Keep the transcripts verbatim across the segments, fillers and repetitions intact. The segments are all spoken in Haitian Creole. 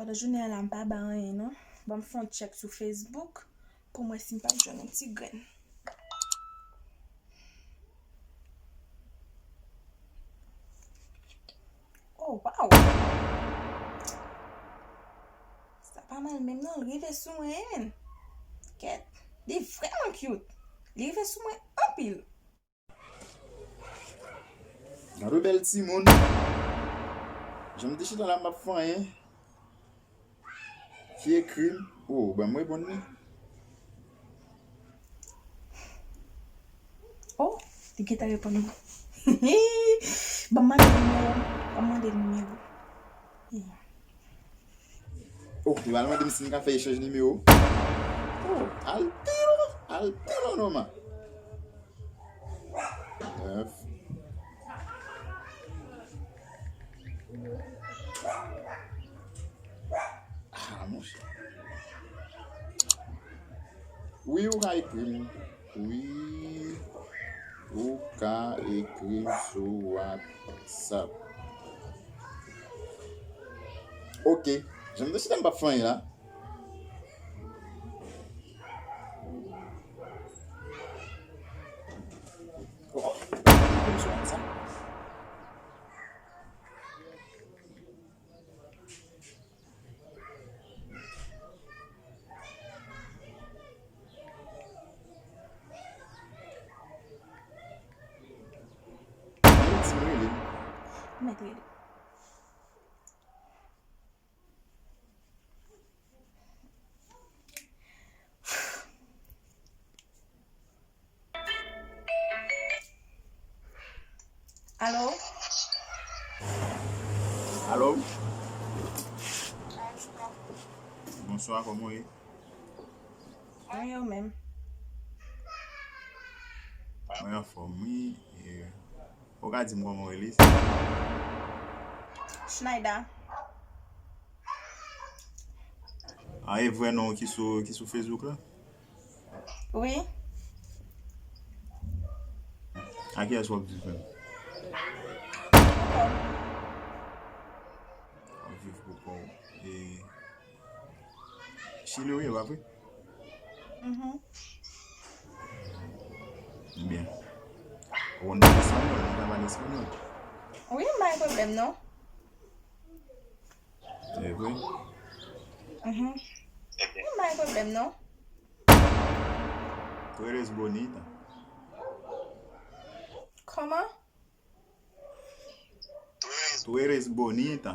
Pandan jounen an la, m pa bay anyen non. Ban m fè yon tchèk sou Facebook pou m wè si m pa jwenn yon ti grenn. Oh, wow! Sa pa mal menm non, l rive sou mwen. Kèt, li vrèman cute. Li rive sou mwen anpil. Gade bèl timoun. Jan m te chita la, m ap fè anyen. Ki ekri m. Oh, ban m reponn li. Oh, li gentan reponn mwen. Ban m mande nimewo. Ban m mande nimewo. Oh, li pral mande m si n ka fè echanj nimewo. Oh, al pi lwen, al pi lwen, Noma. Nèf. Ah, monchè. Wi, ou ka ekri m. Wi, ou ka ekri m sou WhatsApp. Ok. Jan m te chita m p ap fè anyen la. Oh, ekri m sou WhatsApp. Mèt rele. Alo? Alo? Bonswa, kòman w ye? Mwen yo menm. Mwen anfòm, wi. E, ou ka di m kòman w rele? Schneider. A, e vrè non w ki sou, ki sou Facebook la? Wi. A kiyès w ap viv menm? Pou kò m. W ap viv pou kò w. E Chili w ye, pa vre? Mhm. Byen. Ou konn pale espanyòl, ou konn pale espanyòl? Wi, m pa gen pwoblèm non. E vre? Mhm. Wi, m pa gen pwoblèm non. Tú eres bonita. Kòman? Tú eres bonita.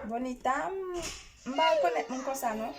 Bonita, m, m pa rekonèt moun konsa non.